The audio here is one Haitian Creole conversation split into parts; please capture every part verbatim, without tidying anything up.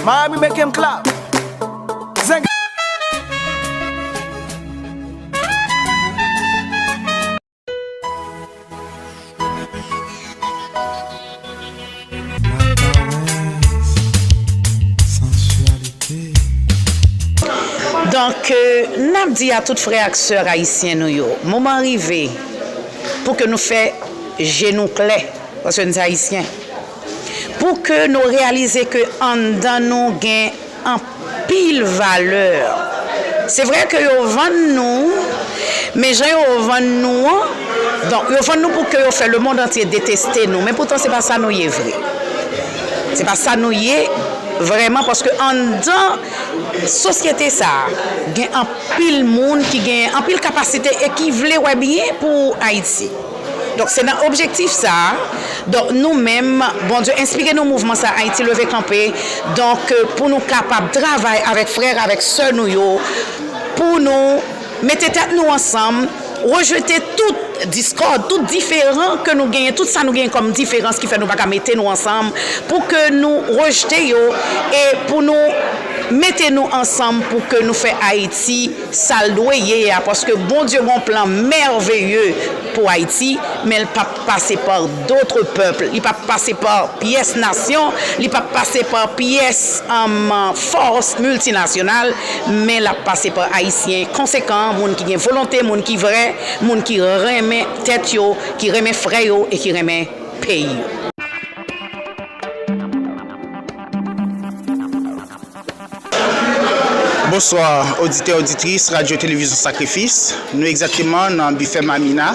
Miami make him clap. Zeng. Donk, euh, n ap di a tout frè ak sè ayisyen nou yo, moman rive pou ke nou fè je nou klè, paske n se ayisyen, pou ke nou reyalize ke anndan nou gen anpil valè. Se vre ke yo vann nou, men jan yo vann nou an, donk, yo vann nou pou ke yo fè lemonn antye deteste nou, men poutan se pa sa nou ye vre. Se pa sa nou ye vrèman, paske anndan sosyete sa a, gen anpil moun ki gen anpil kapasite e ki vle wè byen pou Ayiti. Donk, se nan objektif sa a, donk, nou menm, Bondye enspire nou mouvman sa a, Ayiti Leve Kanpe, donk, pou nou kapab travay avèk frè, avèk sè nou yo, pou nou mete tèt nou ansanm, rejete tout diskòd, tout diferan ke nou genyen, tout sa nou genyen kòm diferans ki fè nou pa ka mete nou ansanm, pou ke nou rejte yo e pou nou mete nou ansanm pou ke nou fè Ayiti sa l dwe ye a, paske Bondye gen yon plan mèveye pou Ayiti, men l p ap pase pa dotre pèp, li p ap pase pa pyès nasyon, li p ap pase pa pyès, um, fòs miltinasyonal, men l ap pase pa Ayisyen konsekan, moun ki gen volonte, moun ki vrè, moun ki renmen tèt yo, ki renmen frè yo e ki renmen peyi yo. Bonswa, oditè, oditris Radyo Televizyon Sakrifis. Nou egzakteman nan Bifè Mamina,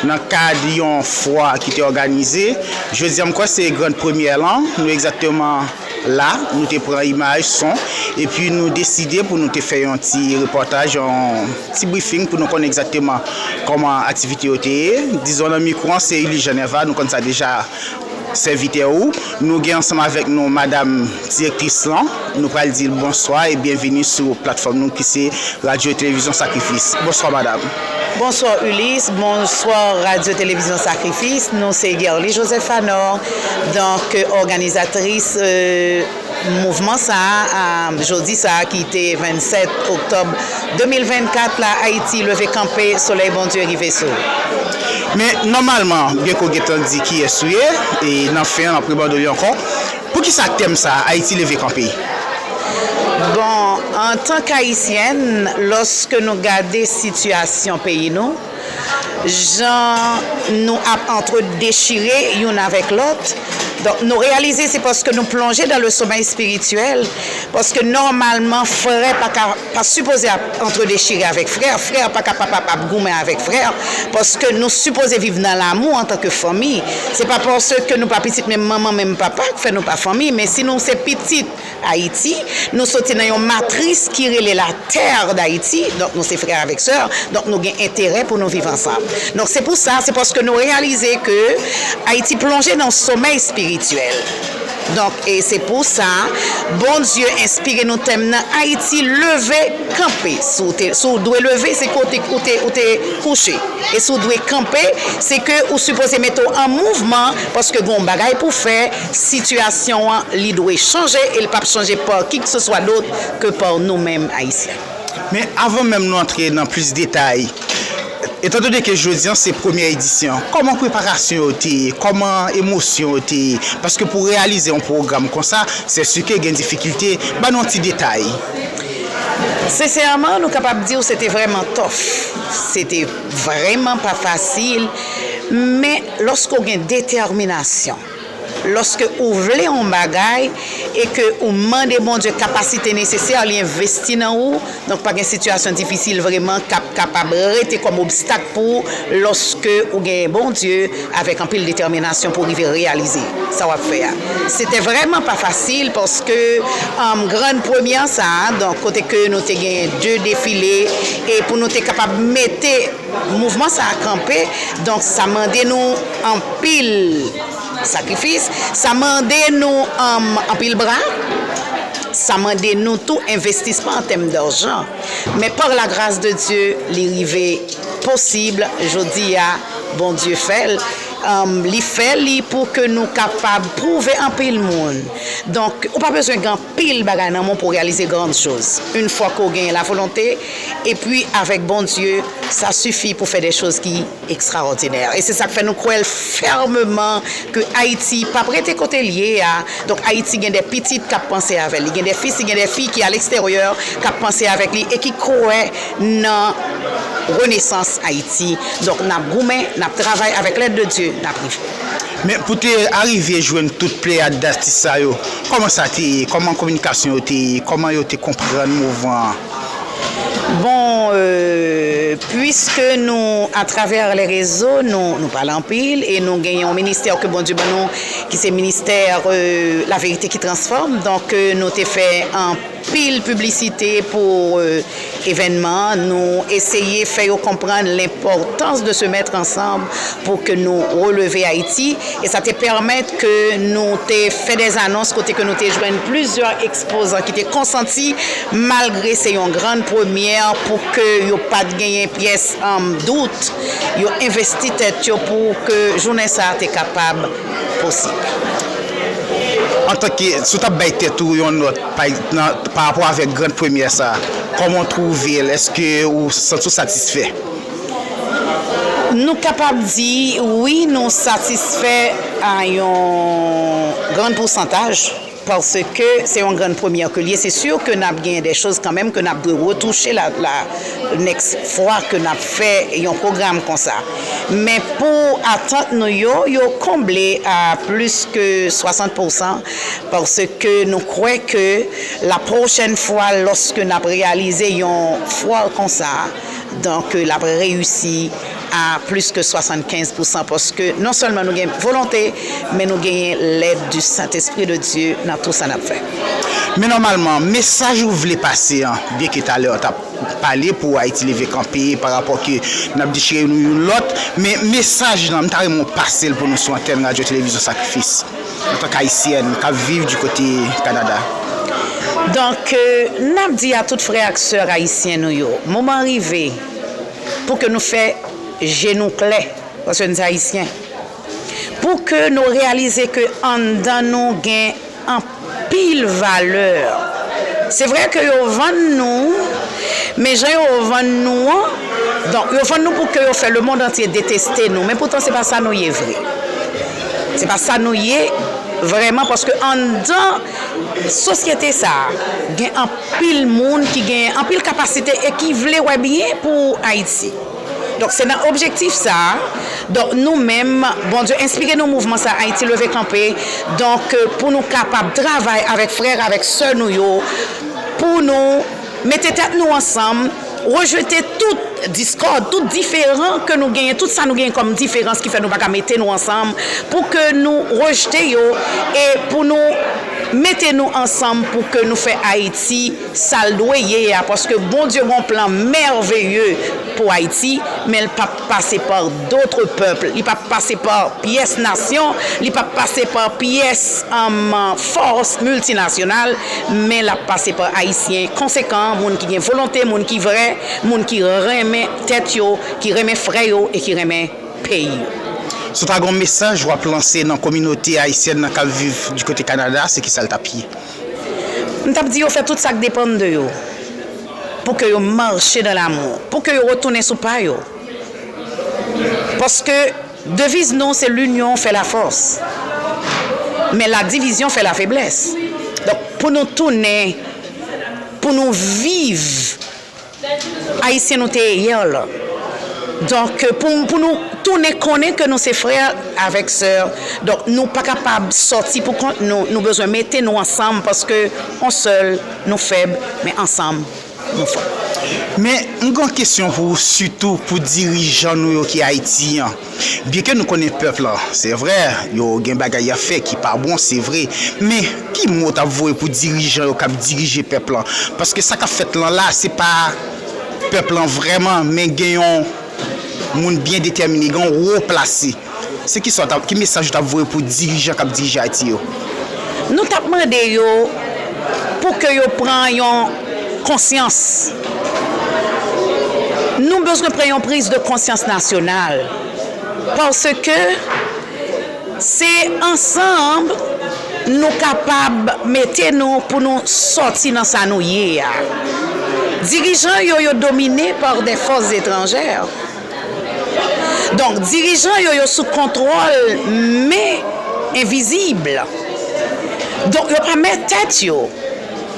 nan kad yon fwa ki te òganize. Jodi a, m kwè se gran premyè lan. Nou egzakteman la, nou te pran imaj, son, epi nou deside pou nou te fè yon ti repòtaj, yon ti briefing pou nou konn egzakteman kòman aktivite yo te ye. Dizon nan mikwo an, se Ulysse Geneva, nou konn sa deja, sèvitè ou. Nou gen ansanm avèk nou madanm direktris lan. Nou pral di l bonswa e byenveni sou platfòm nou ki se Radyo Televizyon Sakrifis. Bonswa, madanm. Bonswa, Ulysse. Bonswa, Radyo Televizyon Sakrifis. Nou se Guerly Joseph Anor, donk, òganizatris, euh, mouvman sa a, a, jodi sa a ki te vennsèt oktòb de mil vennkat la, Ayiti Leve Kanpe, Solèy Bondye rive sou. Men, nòmalman, byen ke w gentan di kiyès ou ye, e nan fen an, m ap remande w li ankò, poukisa tèm sa a, Ayiti Leve Kanpe? Bon, antank Ayisyèn, lòske nou gade sitiyasyon peyi nou, jan nou ap antredechire youn avèk lòt. Donk, nou reyalize se paske nou plonje dans le sommeil spirituel, paske nòmalman, frè pa ka, pa sipoze ap antredechire avèk frè, frè pa ka pa, pa, pa ap goumen avèk frè, paske nou sipoze viv nan lamou antanke fanmi. Se pa paske nou pa pitit menm manman, menm papa, k fè nou pa fanmi, men si nou se pitit Ayiti, nou soti nan yon matris ki rele la terre d'Haïti, donk nou se frè avèk sè, donk nou gen enterè pou nou viv ansanm. Donk se pou sa, se paske nou reyalize ke Ayiti plonje nan somèy espirityèl. Donk, e se pou sa, Bondye enspire nou tèm nan Ayiti leve kanpe. Si w te, si w dwe leve, se kote ou te, ou te kouche. E si w dwe kanpe, se ke ou sipoze mete w an mouvman, paske gen yon bagay pou fè, sitiyasyon an, li dwe chanje, e l p ap chanje pa kikseswa dòt ke pa nou menm Ayisyen. Men avan menm nou antre nan plis detay, etandone ke jodi an se premyè edisyon, kòman preparasyon yo te ye? Kòman emosyon yo te ye? Paske pou reyalize yon pwogram konsa, se si ke gen difikilte. Ban nou yon ti detay. Sensèman, nou kapab di w se te vrèman tough. Se te vrèman pa fasil, men lòske w gen detèminasyon, lòske ou vle yon bagay e ke ou mande Bondye kapasite nesesè, li envesti nan ou, donk pa gen sitiyasyon difisil vrèman k ap kapab rete kòm obstak pou ou lòske ou gen Bondye avèk anpil detèminasyon pou w rive reyalize sa w ap fè a. Se te vrèman pa fasil paske, um, grann premyè sa a, donk kote ke nou te gen de defile, e pou nou te kapab mete mouvman sa a kanpe, donk sa mande nou anpil sakrifis, sa mande nou, um, anpil bra, sa mande nou tou envestisman an tèm dajan. Men par la grâce de Dieu, li rive posib, jodi a, Bondye fè l. Um, li fè li pou ke nou kapab pwouve anpil moun. Donk, ou pa bezwen gen anpil bagay nan men w pou w reyalize grann choz. Yon fwa ke w genyen lavolonte, epi avèk Bondye, sa sifi pou fè de choz ki ekstraòdinè. E se sa k fè nou kwè fèmeman ke Ayiti p ap rete kote l ye a. Donk, Ayiti gen de pitit k ap panse avè l. Li gen de fis, li gen de fi ki aleksteryè k ap panse avèk li e ki kwè nan renesans Ayiti. Donk, n ap goumen, n ap travay, avèk lèd de Dye, n ap rive. Men pou te arive jwenn tout pleyad datis sa yo, kòman sa te ye? Kòman kominikasyon yo te ye? Kòman yo te konprann mouvman an? Bon, euh, puiske nou, atravè lè rezo, nou, nou pale anpil e nou genyen yon ministè ke Bondye ban nou, ki se ministè, euh, La Vérité qui Transforme. Donk, euh, nou te fè anpil piblisite pou, euh, evènman an. Nou eseye fè yo konprann lenpòtans de se mettre ensemble pou ke nou releve Ayiti. E sa te pèmèt ke nou te fè de anons kote ke nou te jwenn plizyè ekspozan ki te konsanti, malgre se yon grann premyè, pou ke yo pa t genyen pyès, um, dout, yo envesti tèt yo pou ke jounen sa a te kapab posib. Antanke, si w t ap bay tèt ou yon nòt, pa, nan, pa rapò avèk grann premyè sa a, kòman w twouve l? Èske ou santi w satisfè? Nou kapab di, wi, nou satisfè a yon grann pousantaj, paske se yon grann premyè ke l ye. Se si ke n ap genyen de choz kanmenm ke n ap dwe retouche la, la next fwa ke n ap fè yon pwogram konsa. Men pou atant nou yo, yo konble a plis ke swasant pousan, paske nou kwè ke la pwochèn fwa, lòske n ap reyalize yon fwa konsa, donk, l ap reyisi a plis ke swasannkenz pousan, paske non sèlman nou gen volonte, men nou genyen lèd di Sentespri de Dye nan tou sa n ap fè. Men nòmalman, mesaj ou vle pase an, byenke talè w t ap pale pou Ayiti leve kanpe pa rapò ke n ap dechire nou youn lòt, men mesaj lan, m ta renmen w pase l pou nou sou antèn Radyo Televizyon Sakrifis, antanke Ayisyèn k ap viv di kote Kanada. Donk, euh, n ap di a tout frè ak sè ayisyen nou yo, moman rive pou ke nou fè je nou klè, paske n se Ayisyen, pou ke nou reyalize ke anndan nou gen anpil valè. Se vre ke yo vann nou, men jan yo vann nou an, donk, yo vann nou pou ke yo fè lemonn antye deteste nou, men poutan se pa sa nou ye vre. Se pa sa nou ye vrèman, paske anndan sosyete sa a, gen anpil moun ki gen anpil kapasite e ki vle wè byen pou Ayiti. Donk, se nan objektif sa a, donk, nou menm, Bondye enspire nou mouvman sa a, Ayiti Leve Kanpe, donk, pou nou kapab travay avèk frè, avèk sè nou yo, pou nou mete tèt nou ansanm, rejete tout diskòd, tout diferan ke nou genyen, tout sa nou genyen kòm diferans ki fè nou pa ka mete nou ansanm, pou ke nou rejte yo e pou nou mete nou ansanm pou ke nou fè Ayiti sa l dwe ye a, paske Bondye gen yon plan mèveye pou Ayiti, men l p ap pase pa dotre pèp, li p ap pase pa pyès nasyon, li p ap pase pa pyès, um, fòs miltinasyonal, men l ap pase pa Ayisyen konsekan, moun ki gen volonte, moun ki vrè, moun ki renmen tèt yo, ki renmen frè yo e ki renmen peyi yo. Si w ta gen yon mesaj w ap lanse nan kominote ayisyèn nan k ap viv di kote Kanada, se kisa l t ap ye? M t ap di yo fè tout sa k depann de yo, pou ke yo mache dans l'amour, pou ke yo retounen sou pa yo. Paske deviz nou se l'union fait la force, men la division fait la faiblesse. Donk, pou nou tounen, pou nou viv Ayisyen nou te ye yè la. Donk, pou, pou nou tounen konnen ke nou se frè avèk sè, donk, nou pa kapab sòti pou kont nou, nou bezwen mete nou ansanm, paske on sèl nou fèb, men ansanm nou fò. Men, m gen yon kesyon pou ou, sitou pou dirijan nou yo ki Ayiti an. Byenke nou konnen pèp lan, se vre, yo gen bagay y ap fè ki pa bon, se vre. Men, ki mo w t ap voye pou dirijan yo k ap dirije pèp lan? Paske sa k ap fèt lan la, se pa pèp lan vrèman, men gen yon moun byen detèmine, gen yon wo plase. Se ki sa w t ap, ki mesaj ou t ap voye pou dirijan k ap dirije Ayiti yo? Nou t ap mande yo pou ke yo pran yon konsyans. Nou bezwen pran yon priz de konsyans nasyonal. Paske Se ansanm nou kapab mete nou pou nou sòti nan sa nou ye a. Dirijan yo, yo domine par des forces étrangères. Donk, dirijan yo, yo sou kontwòl men envizib. Donk, yo pa mèt tèt yo.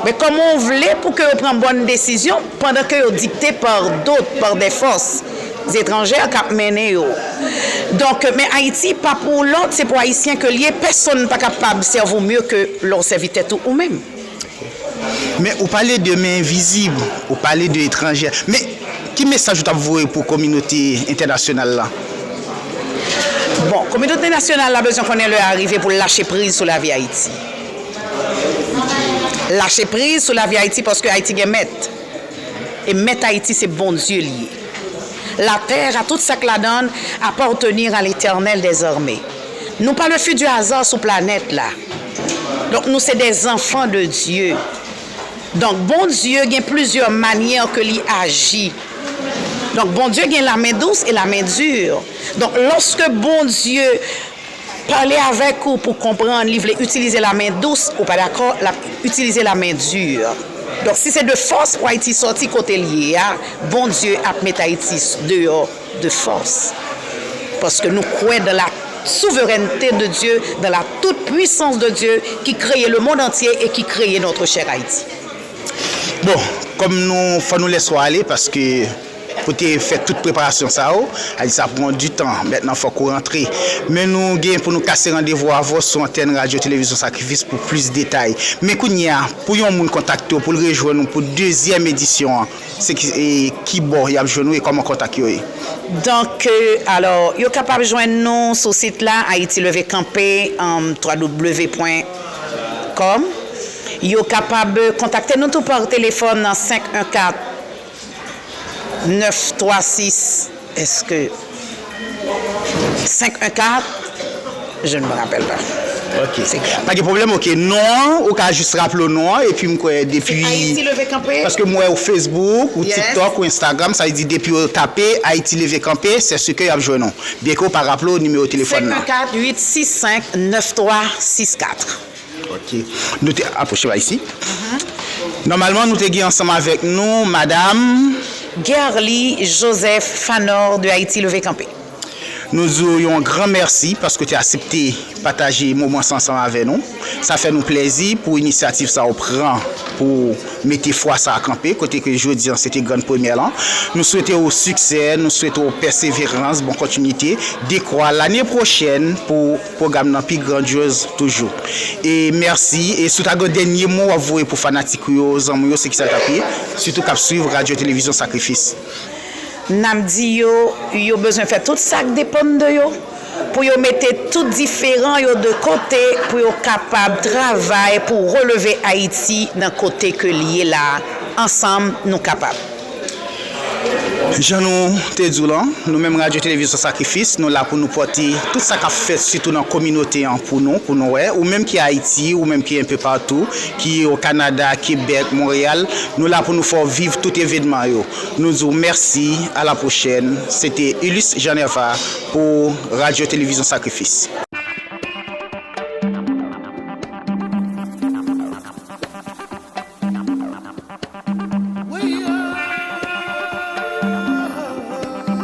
Men kòman w vle pou ke yo pran bòn desizyon pandan ke yo dikte par dot, par des forces étrangères k ap mennen yo? Donk, men Ayiti pa pou lòt, se pou Ayisyen ke l ye. Pèsonn pa kapab sèvi w mye ke lè w sèvi tèt ou ou menm. Men ou pale de men envizib, ou pale de etranjè. Men ki mesaj ou t ap voye pou kominote entènasyonal la? Bon, kominote entènasyonal la bezwen konnen lè a rive pou l lache priz sou lavi Ayiti. Lache priz sou lavi Ayiti paske Ayiti gen mèt. E mèt Ayiti se Bondye li ye. La terre a tout sa k ladan l appartenir à l'Éternel des armées. Nou pa le fruit du hasard sou planèt la. Donk nou se des enfants de Dieu. Donk Bondye gen plizyè manyè ke li aji. Donk Bondye gen lamen dous e lamen di. Donk lòske Bondye pale avèk ou pou konprann, li vle itilize lamen dous, ou pa dakò, l ap itilize lamen di. Donk si se de fòs pou Ayiti sòti kote l ye a, Bondye ap met Ayiti deyò de fòs. Paske nou kwè dans la souveraineté de Dieu, dans la toute puissance de Dieu qui créait le monde entier et qui créait notre cher Haïti. Bon, kòm nou fò nou lèse w ale paske pou te fè tout preparasyon sa yo, sa di sa pran di tan, mentnan fòk ou rantre. Men nou gen pou nou kase randevou avè w sou antèn Radyo Televizyon Sakrifis pou plis detay. Men kounye a, pou yon moun kontakte w pou l rejwenn ou pou dezyèm edisyon an, se ki, e, ki bò y ap jwenn ou e kòman kontak yo ye? Donk, euh, alò, yo kapab jwenn nou sou sit la, Ayiti Leve Kanpe, um, w w w pwen kòm. Yo kapab kontakte nou tou pa telefòn nan senk en kat nèf twa sis, èske senk en kat? Je ne me rappelle pas. Ok. Pa gen pwoblèm, ok. Non an, ou ka jis raple w non an, epi m kwè depi. Ayiti Leve Kanpe. Paske m wè ou Facebook, ou TikTok, ou Instagram, sa vle di depi w tape Ayiti Leve Kanpe, se si ke y ap jwenn ou. Byen ke w pa raple w nimewo telefòn nan. Senk en kat uit sis senk nèf twa sis kat. Ok. Nou te apwoche pa isi. Nòmalman, nou te gen ansanm avèk nou, madam. Guerly Joseph Fanor de Ayiti Leve Kanpe. Nou di w yon gran mèsi paske w te aksepte pataje moman sa ansanm avè nou. Sa fè nou plèzi pou inisyativ sa w pran pou mete fwa sa a kanpe, kote ke jodi an se te grann premyè lan. Nou swete w siksè, nou swete w pèseverans, bon kontinite, dekwa lane pwochèn pou pwogram nan pi grandyoz toujou. E mèsi, e si w ta gen dènye mo w ap voye pou fanatik ou yo, zanmi w yo, se kisa l t ap ye, sitou k ap swiv Radyo Televizyon Sakrifis. N ap di yo, yo bezwen fè tout sa k depann de yo, pou yo mete tout diferan yo de kote, pou yo kapab travay pou releve Ayiti nan kote ke l ye la a. Ansanm, nou kapab. Jan nou te di w lan, nou menm Radyo Televizyon Sakrifis, nou la pou nou pote tout sa k ap fèt, sitou nan kominote an, pou nou, pou nou wè, ou menm ki Ayiti, ou menm ki enpe patou, ki o Kanada, Kebèk, Monreyal, nou la pou nou fè w viv tout evènman yo. Nou di w mèsi, a la pwochèn. Se te Ulysse Jean Nerva pou Radyo Televizyon Sakrifis.